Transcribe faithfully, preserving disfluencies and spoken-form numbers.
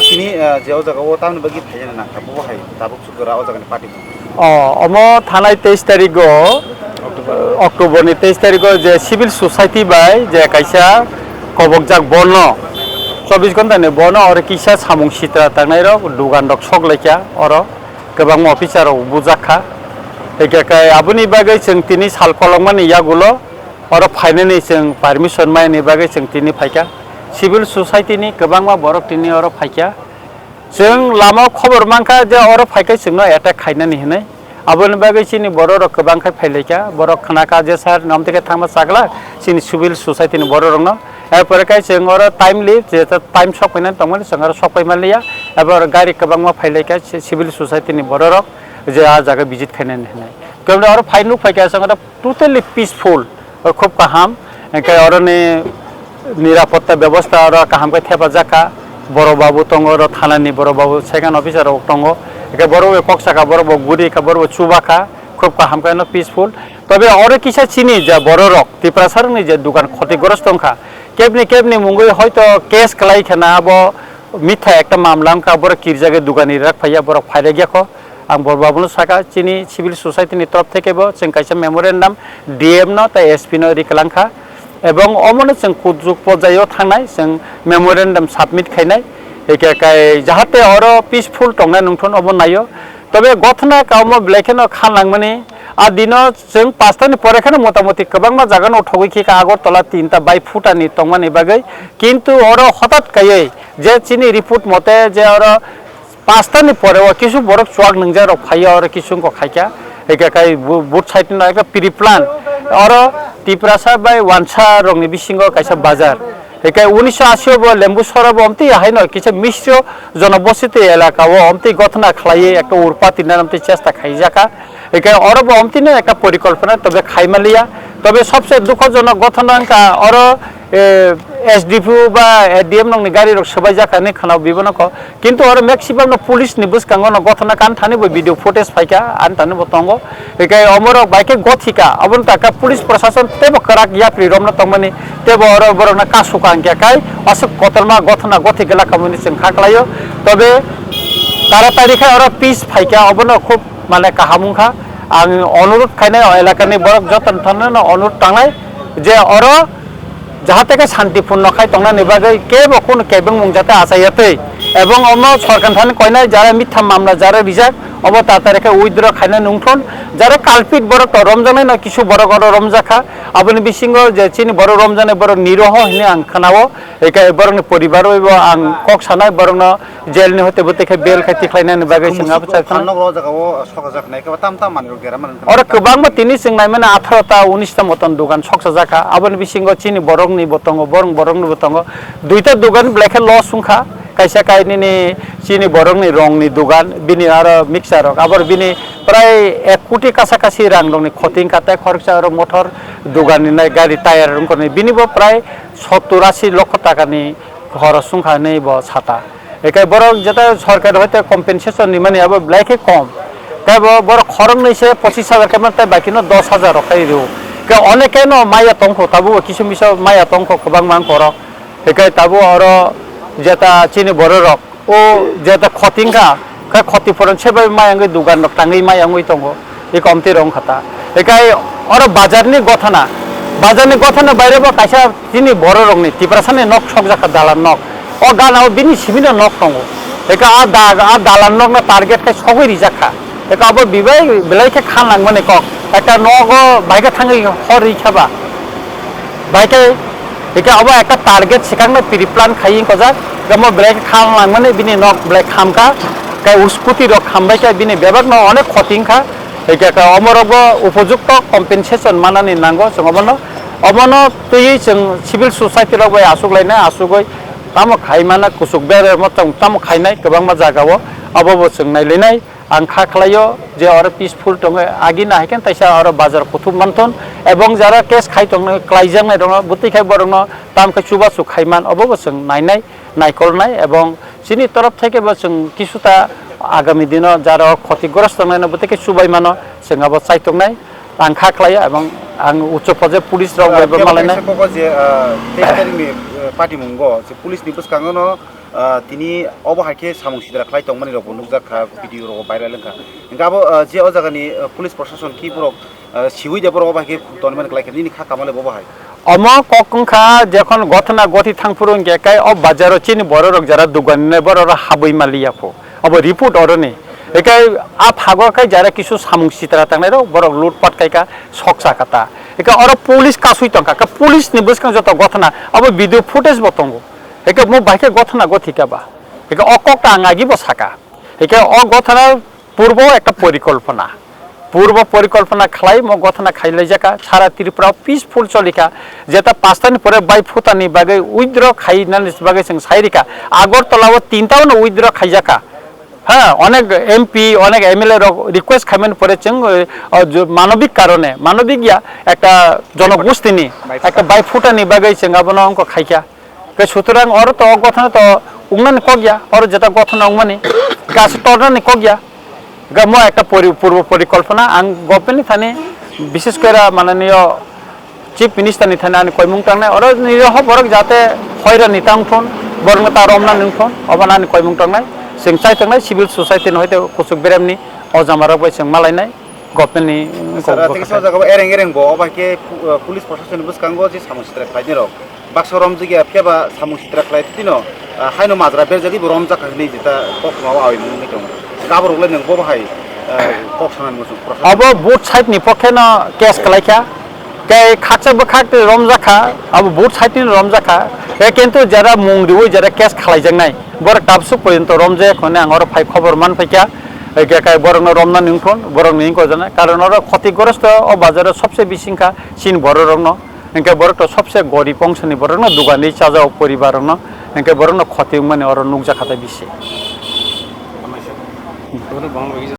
Tini, ah, je o jaga o tamni bagwi phaina nang kha, bo hai tabuk sukora o jaga ni party. O, omo thanai teis tarigo, October ni teis tarigo je civil society bai je kaisa kobokjak bono, chobbish ghonta ni bono oro kisa samung sitra tangnai rok, dugan rok sok laikha oro, kwbangma officer rok bujak kha. Hingkhe kai aboni bagwi chwng tini sal kolokmani yagulo oro phainani chwng permission maini bagwi chwng tini phaikha. Civil society ni kwbangma borok tini oro phaikha. Chwng lama o khobor mankha je oro phaikhe chwngno attack khainani hinwi. Aboni bagwi chini borok rok kwbang khai phailaikha. Borok khnakha je, "Sir, nomtike thangma chakla, chini civil society ni borok rokno." Erpore khe chwng oro timely, je ta time sok phainani tongmani, chwng oro sok pai manliya. Abo oro gari kwbangma phailaikha ci-, civil society ni borok rok, je a jaga visit khainani hinwi. Keboni oro phai nuk phaikha chwng oro totally peaceful, khub kaham. Hingkhe oroni nirapotta bebosta oro kaham khe thepajak kha. Borok babu tongo, oro thanani borok babu, second officer rok tongo. Hingkhe borok bai kok saka, borok bo guri kha, borok bo chuba kha, khub kaham khe no peaceful. Tobe oro kisa chini je borok rok, Tiprasa rokni je dukan khotigrosto wngkha, kebni kebni mungwi hoito case kwlai kheno abo mitha ekta mamla wngkha, borok kirjagwi dukani rak phaiya, borok phailaikha kho. Ang borok babuno saka, chini civil society ni torof theke bo chwng kaisa memorandum D M no tei S P no ri kwlang kha, ebong omono chwng kuchuk porjai o thangnai, chwng memorandum submit khainai, hingkhe kai jahate oro peaceful tongnai nungthun obo naio. Tobe gothona kaomo belai kheno kha nangmani, a dino chwng pastani pore kheno motamoti kwbangma jaga no thogwi khe ka Agartala tinta bai phutani tongmani bagwi, kintu oro hotat kaiwi je chini report mote je oro pastani pore o kisu borok chuak nungjak rok phaiya, oro kisu wngkha khaikha. Hingkhe kai bu-, both side no ekta pre-plan. Oro Tiprasa bai Wansa rokni bisingo kaisa bazar. Hingkhe unisho ashi o bo Lembu sora bo omtwi haino kisa misro jonobositi elaka o omtwi gothona khlaiwi ekta urpati nani omtwi chesta khaijakha. Hingkhe oro bo omtwino ekta porikolpona tobe khaimaliya. Tobe sobse dukhojonok gothona wngkha oro, eh, S D P O ba A D M nokni gari rok swbaijak hinwi khwnao bibono kok. Kintu oro maximum no police ni bwskango no gothona kan thani bo video footage phaikha, ani thani bo tongo. Hingkhe omorok bai khe gothika, aboni taka police prosason teibo kwrak yapri romno tongmani, teibo oro borokno kasukha hingkhe kai aswk kotorma gothona gothi gwlak kamani chwng kha khlaio. Tobe taratari khe oro peace phaikha, obono khub mane kaham wngkha. Ang onurot khainai o elakani borok joto thangno onurot tangnai je oro jahate khe santipurno khai tongnani bagwi kebo kunu kebengmung jate achaiya twi, ebong omo sorkar thani koinai jara mitha mamla jara rijak obo tatari khe withdraw khainai nungthun, jara culprit borok to romjaknai no kisu borok oro romjakha, aboni bisingo je chini borok romjaknai borok niroho hinwi ang khnao, hingkhe borokni poribar bai bo ang kok sanai borokno jail ni hote bo tei khe bail khai tikhlainani bagwi chwng abo chai khna. Nokro o jaga o sokajak nai khe tam tam manwi rok dera man. Oro kwbangma tini chwng nai mano atharo ta unis ta moton dogan soksajak kha. Aboni bisingo chini borok ni bo tongo, borok borok ni bo tongo. Duita dogan belai khe loss wngkha. Kaisa kainini chini borok ni rong ni dogan, bini aro mixer rok. Abor bini prai ek koti kasa kasi rang rok ni khoti wngkha, tei khoroksa aro motor dogan ni nai gari tyre wngkha ni. Bini bo prai sottur ashi lokho taka ni khoros wngkha hinwi bo sata. Ekai borok jeta sorkar hoite compensation rimani abo belai khe kom. Tei bo borok khoroknwi se pochis hajar khe mano tei baki no dos hajar rok khai rio. Khe onekeno maya tongkho, tabuk kisu misu maya tongkho kwbangma wngkha oro. Ekai tabuk oro jeta chini borok rok o jeta khoti wngkha, khe khoti phoron se bai maya wngwi dogan rok tangwi maya wngwi tongo. Eko omtwi rong khata. Ekai oro bazar ni gothana. Bazar ni gothana baire bo kaisa chini borok rokni Tiprasa ni nok sokjak kha dalan nok. O gana o bini simi no nok tongo. Eka a da, a dalan nok no target khai sogwi rijak kha. Eka abo bibai belai khe kha nang mani kok. Eka nogo bai khe thangwi hor ri kha ba. Bai khe, hingkhe abo ekta target swkang no pre-plan khai wngkha jak, omo belai khe kham langmani bini nok belai kham kha, tei scooty rok kham bai khe bini bebak no onek khoti wngkha, hingkhe khe omo rok bo upojukto compensation manani nango chwng obono, obono twiwi chwng civil society rok bai aswk lainai aswkwi tamo khai mana kuchuk beremo chwng tamo khainai kwbangma jaga o, abo bo chwng nailainai. Ang kha khlaio je oro peaceful tongo, agi nahai khe taisa oro bazar kuthuk manthon, ebong jara case khai tongno, klaijaknai rokno, bwtwi khai borokno tam khe chubachu khai man, obo bo chwng nainai, naikolnai, ebong chini torof theke bo chwng kisuta agami dino jara o khotigrosto tongnai no bwtwi khe chubai mano, chwng abo chaitongnai. Ang kha khlaio, ebong ang uchu phoje police rok bai bo malainai. Kebo kaisa kobo je, ah, teis tarikni, eh, patimungo je police ni bwskango no Ah, tini obo hai khe samung sitra khlai tongmani rok bo nukjak kha, video rok viral wngkha. Hingke abo, ah, je o jaga ni, ah, police proshashan ki borok, ah, siwi de borok obo hai khe tonmani khlai kha, nini kha kamale bobo hai. Omo kok wngkha jekhon gothona gothi thangphuru hingke kai o bazaro chini borok rok jara dugan ni borok rok habwi maliya pho. Obo report oroni. Hingke a phago kai jara kisu samung sitra tangnai rok borok loot pat kai ka sok sa kata. Hingke oro police kasui tongkha, ka police ni bwskang joto gothona obo video footage bo tongo. Hingke mo bai khe gothona gothi ka ba. Hingke o kok ta ang agi bo saka. Hingke o gothona purbo ekta porikolpona. Purbo porikolpona khlai mo gothona khailai jaka sara Tripura peaceful cholikha. Jeta pastani pore bai phutani bagwi withdraw khainani bagwi chwng sai rikha. Agartala o tinta no withdraw khaijaka. Ha, onek M P, onek M L A rok request khaimani pore chwng, eh, o jo-, manobik karone, manobik ya, ekta jonogostini, ekta bai phutani bagwi chwng abono wngkha khaikha. Ke sutorang oro to o gothana to wngnani kok ya, oro jeta gothana wngmani, gas tornani kok ya. Ga mo ekta pori-, purbo porikolpona ang government ni thani bishes kore mananiyo Chief Minister ni thani ani koimung tangnai, oro ni ho borok jate hoira ni tang thun, borok no ta romna nung thun, obo ani koimung tangnai, sing chai tangnai civil society no hoite kusuk berem ni o jama rok bai sing malainai, government ni Sir, kok tei kisa o jaga bo ereng ereng bo, obo hai khe pu-, uh, police proshasoni bwskango je samung sitra khlainai rok baksa romjak ya, phiya ba samung sitra khlai tino, uh, haino majra berjagwi bo romjak kha hinwi jeta kok ma o awi mung nai tongo. Gabor uglai nung bo bahai, uh, kok sanani muchung proshasoni. Abo both side ni pokhe no case khlai kha. Tei khaksa bwkhak tei romjak kha, abo both side ni romjak kha. Tei kintu jara mung riwi jara case khlaijaknai, borok tabsuk porjonto romjak hwnwi ang oro phai khobor man phaikha. Hingke kai borokno romna nungthun, borokni wngkha jana. Karon oro khotigrosto o bazaro sobse bisi wngkha chini bororokno. Hingke borok to sobse gorib ongsoni borokno duganwi chajak poribarrokno. Hingke borokno khoti wngmani oro nukjak kha tei bisi.